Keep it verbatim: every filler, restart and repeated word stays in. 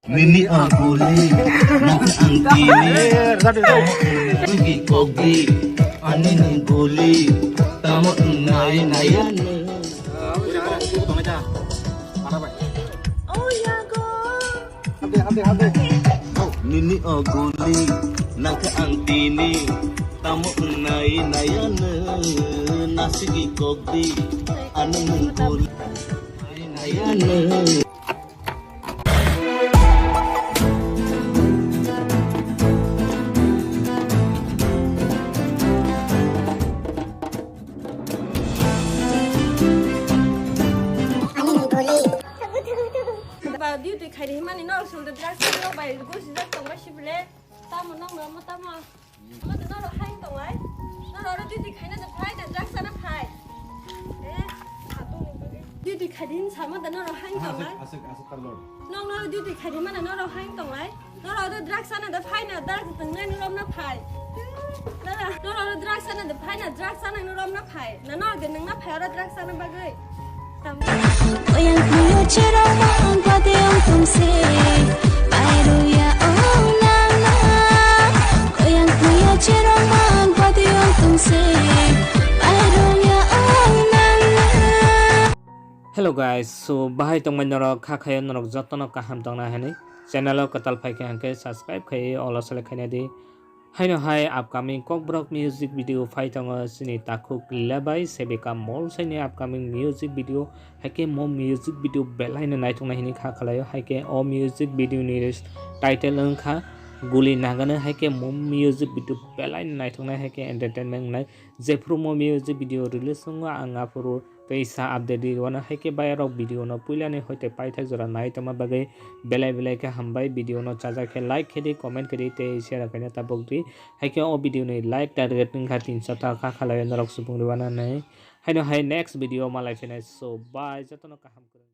Nini o guli, nang ang tini. Sugi kogi, ani ni guli, tamo nai nai anu. Oh, yago. Nini o guli, nang ang tini. Tamo nai nai anu, nasigi kogi, ani ni guli, nai nai anu. Ba duty khairi himani norok song de drugs no bai gosi jak tong ba sibile. Tamo nong no mo tamo. Mo de norok hain tong lai. Norok oro duty khaina de phai de drugs ana phai. Eh, duty khairi hin sama de norok hain tong lai. Asik asik asik tarlor. Nong norok duty khairi mana norok hain tong lai. Norok oro drugs ana de phai na drugs tong nai norok na phai. Nara, norok oro drugs ana de phai na drugs ana norok na phai. Na norok de nang na phai oro drugs ana bagwi. Tam. Oyang kuyo cherong mang pati ong tungsi. Pairuya ong nang na. Oyang kuyo cherong mang pati ong tungsi. Pairuya ong nang na. Hello guys, so bahai tongmai norok kha khayo norok jotono kaham tongna hinwi channel o kwtal phaikha hwnkhe subscribe khaiwi olo select khaina di. Haino hai upcoming Kokborok music video phai tongo chini takhuk Lebai Sebeka Molsaini upcoming music video, haikhe mo music video belaino naithoknai hinwi kha khalaio, haikhe o music video ni title wngkha Guli Nagano, haikhe mo music video belaino naithoknai, haikhe entertainment wngnai. Jephuru mo music video release wngo ang aphuru teisa update ri wano, haikhe bayarok video no puilani hoite paithak jora nai tongma bagwi belai belai khe hambai. Video no chajak khe like khe di, comment khe di tei share khaina tabuk di. Haikhe o video ni like target wngkha tinso taka khalai norok subung rwna nai. Haino hai next video malai phinai, so bye, jotono kaham kwrwng.